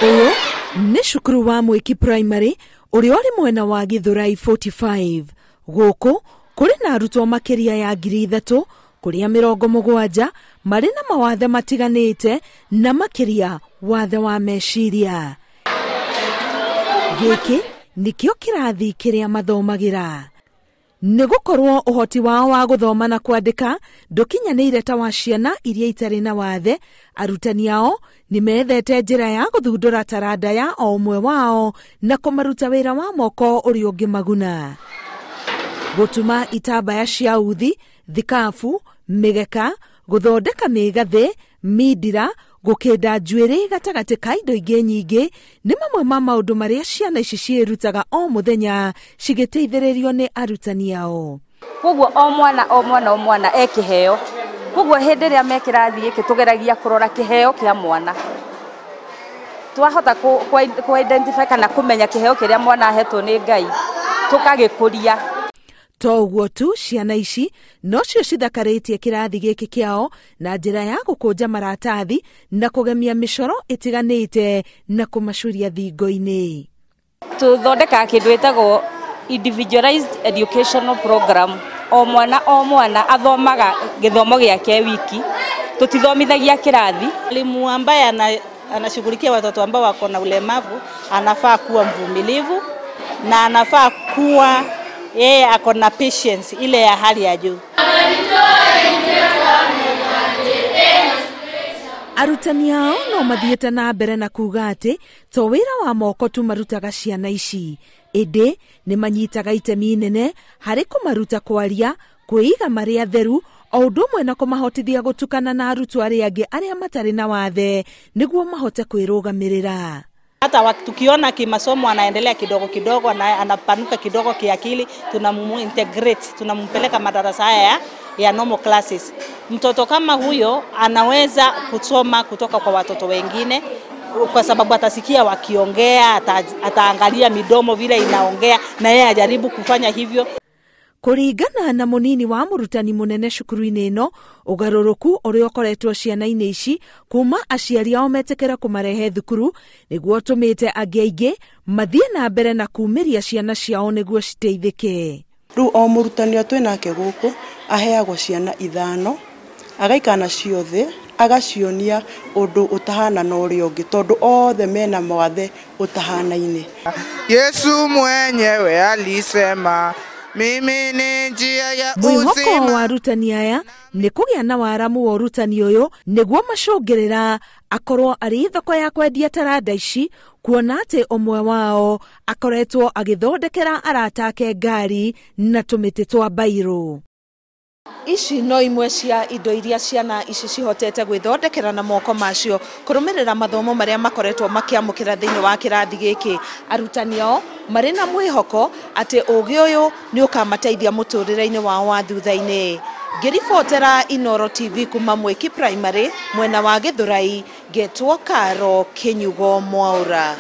Ũyũ nĩ cukuru wa Mwiki Primary ũrĩa ũrĩ mwena wa Githurai 45. Gũkũ kũrĩ na arutwo makĩria ya 3,000 kũrĩa 70 marĩ na mawathe matiganĩte na makĩria wathe wa meciria. Gĩkĩ nĩkĩo kĩrathi kĩrĩa mathomagĩra. Nĩ gũkorwo ũhoti wao wa gũthoma na kwandĩka ndũkinyanĩire ta wa ciana iria itarĩ na wathe, arutani ao nĩ methete njĩra ya gũthundũra taranda ya o ũmwe wao na kũmaruta wĩra wa moko ũrĩa ũngĩmaguna. Gũtuma itambaya cia uthi, thikabu, mĩgeka, gũthondeka mĩgathĩ, mindira, gũkĩnda njuĩrĩ gatagatĩ ka indo ingĩ nyingĩ nĩ mamwe ma maũndũ marĩa ciana ici ciĩrutaga o mũthenya cigĩteithĩrĩrio nĩ arutani ao. Koguo o mwana o mwana o mwana e kĩheo. Koguo hĩndĩ ĩrĩa me kĩrathi gĩkĩ tũgeragia kũrora kĩheo kĩa mwana. Twahota ku identify kana kũmenya kĩheo kĩrĩa mwana ahetwo nĩ Ngai, tũkagĩkũria. To ũguo tu, ciana ici nocio cithakarĩtie kĩrathi gĩkĩ kĩao na njĩra ya gũkũnja maratathi na kũgemia mĩcoro ĩtiganĩte na kũmacuria thingo-inĩ. Tũthondekaga kĩndũ gĩtagwo individualized educational program. O mwana o mwana athomaga gĩthomo gĩake wiki, tũtithomithagia kĩrathi. Mwalimu ambaye anashughulikia watoto ambao wako na ulemavu anafaa kuwa mvumilivu na anafaa kuwa yeye ako na patience ile ya hali ya juu. Arutani ao no mathiĩte na mbere na kuga atĩ to wĩra wa moko tu marutaga ciana ici, ĩndĩ nĩ manyitaga itemi inene harĩ kũmaruta kwaria, kwĩiga marĩ atheru, o ũndũ ũmwe na kũmahotithia gũtukana na arutwo arĩa angĩ arĩa matarĩ na wathe nĩguo mahote kwĩrũgamĩrĩra. Hata tukiona kimasomo anaendelea kidogo kidogo, anapanuka kidogo kiakili, tunamuintegrate, tunampeleka madarasa haya ya normal classes. Mtoto kama huyo anaweza kusoma kutoka kwa watoto wengine kwa sababu atasikia wakiongea, ataangalia midomo vile inaongea na yeye ajaribu kufanya hivyo. Kũringana na mũnini wa mũrutani mũnene cukuru-inĩ ĩno, ũgarũrũku ũrĩa ũkoretwo ciana-inĩ ici kuma aciari ao metĩkĩra kũmarehe thukuru nĩguo ũtũmĩte angĩ aingĩ mathiĩ na mbere na kumĩria ciana ciao nĩguo citeithĩke. Rĩu o mũrutani ũrĩa twĩnake gũkũ aheagwo ciana 5, agaikara nacio thĩ, agacionia ũndũ ũtahana na ũrĩa ũngĩ tondũ othe mena mawathe ũtahanaine. Yesu mwenyewe alisema mimi ni njia ya Mwĩhoko uzima. wa arutani aya nĩ kũgĩa na waramu wa ũrutani ũyũ nĩguo macũngĩrĩra akorwo arĩ thoko ya kwendia taranda ici, kuona atĩ ũmwe wao akoretwo agĩthondekera arata ake ngari na tũmĩtĩ twa mbairũ. Ici no imwe cia indo iria ciana ici cihotete gwĩthondekera na moko macio kũrũmĩrĩra mathomo marĩa makoretwo makĩamũkĩra thĩinĩ wa kĩrathi gĩkĩ. Arutani ao marĩ na mwĩhoko atĩ ũgĩ ũyũ nĩ ũkamateithia mũtũrĩre-inĩ wao wa thutha-inĩ. Ngĩribotera Inooro TV kuma Mwiki Primary mwena wa Githurai, ngetwo Karo Kinyugo Mwaura.